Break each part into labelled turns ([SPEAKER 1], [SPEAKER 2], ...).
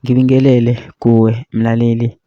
[SPEAKER 1] Ngibingelele kuwe mlaleli,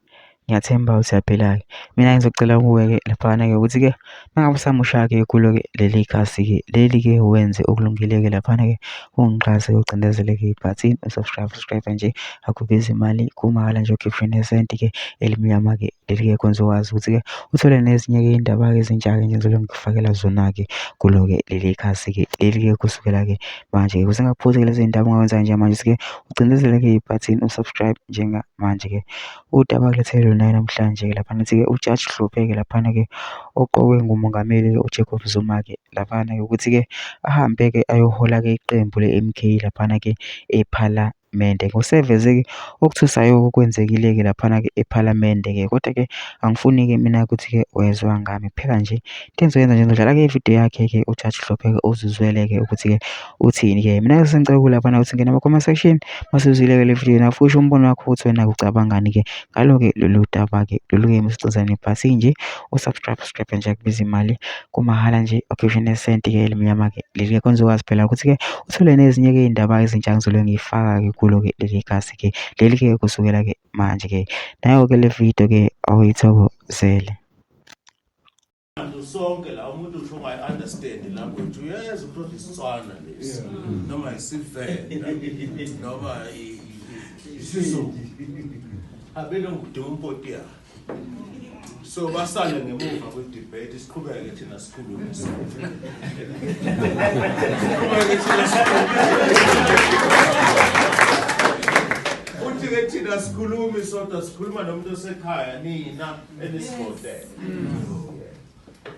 [SPEAKER 1] ngiyathemba usiyaphila-ke. Mina ngizocela kuwe-ke laphana-ke ukuthi-ke uma ngabe usamusha-ke kulo-ke leli khasi-ke leli-ke wenze okulungile-ke laphana-ke ungixhase ucindezele-ke ibhathini u-subscribe, subscribe nje akubizi imali kumahhala nje ukhiphe nesenti-ke elimnyama-ke leli-ke kwenza ukwazi ukuthi-ke uthole nezinye-ke iy'ndaba-ke ezintsha-ke nje engizobe ngikufakela zona-ke kulo-ke leli khasi-ke leli-ke kusukela-ke manje-ke ukuze ungaphuzi-ke lezi iy'ndaba ongakwenza njengamanje ukuthi-ke ucindezele-ke ibhathini u-subscribe njengamanje-ke. Udaba akulethele lona namhlanje-ke laphana uthi-ke uJaji Hlophe-ke laphana-ke oqokwe nguMongameli-ke uJacob Zuma-ke laphana-ke ukuthi-ke ahambe-ke ayohola-ke iqembu le-M_K laphana-ke ePhalamende. Useveze-ke okuthusayo okwenzekile-ke laphana-ke ePhalamende-ke kodwa-ke angifuni-ke mina ukuthi-ke wezwa ngami kuphela nje into engizoyenza nje ngizodlala-ke ividiyo yakhe-ke uJaji Hlophe-ke uzizwele-ke ukuthi-ke uthini-ke. Mina-ke sengicela ukulaphana ukuthi ngena kuma-comment section masuzwile-ke le video nawe usho umbono wakho ukuthi wena ucabangani-ke ngalo-ke lolu daba-ke lolu-ke musicizane ibhasi nje u-subscribe subscribe nje akubiza imali kumahhala nje okhishwe nesenti-ke elimnyama-ke leli-ke kwenza ukwazi phela ukuthi-ke uthole nezinye-ke iy'ndaba ezintsha ngizobe ngiyifaka-ke kulo-ke leli khasi-ke leli-ke kusukela-ke manje-ke nayo-ke le video-ke awuyithokozele.
[SPEAKER 2] Bantu sonke la umuntu usho ungayi-understand language uyeza ukuthi isitswana lesi noma isivenda noma isizulu abelungu kudinga umpotiyana so basale ngemuva kwe-debate siqhubeke thina sikhulume siqhubeke thina sikhulume futhi-ke thina sikhulumi sodwa sikhuluma nomuntu osekhaya nina enisivotele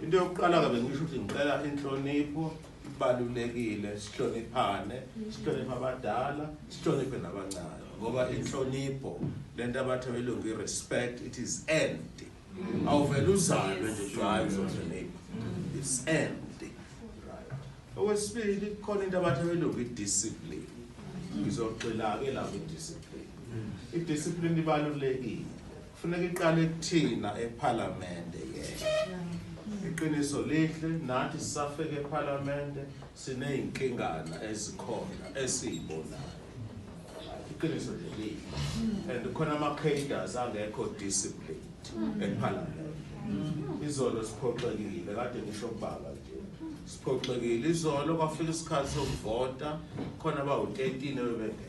[SPEAKER 2] into yokuqala-ke bengisho ukuthi ngicela inhlonipho ibalulekile sihloniphane sihloniphe abadala sihloniphe nabancane ngoba inhlonipho lento abathi abelungu i-respect it is end awuvele uzalwe nje kuthiwa hayi uzohlonipha it's end right okwesibili kukhona into abathi abelungu i-discipline ngizogxila-ke la kwi-discipline i-discipline ibalulekile Kufuneka iqale kuthina ePhalamende yena. Iqiniso lihle nathi sisafika ePhalamende sinezinkingana ezikhona esizibonayo. Iqiniso nje lihle. And khona ama cadres angekho disciplined ePhalamende. Izolo siphoxekile kade ngisho kubaba nje. Siphoxekile izolo kwafika isikhathi sokuvota khona bawu-13 bebengekho.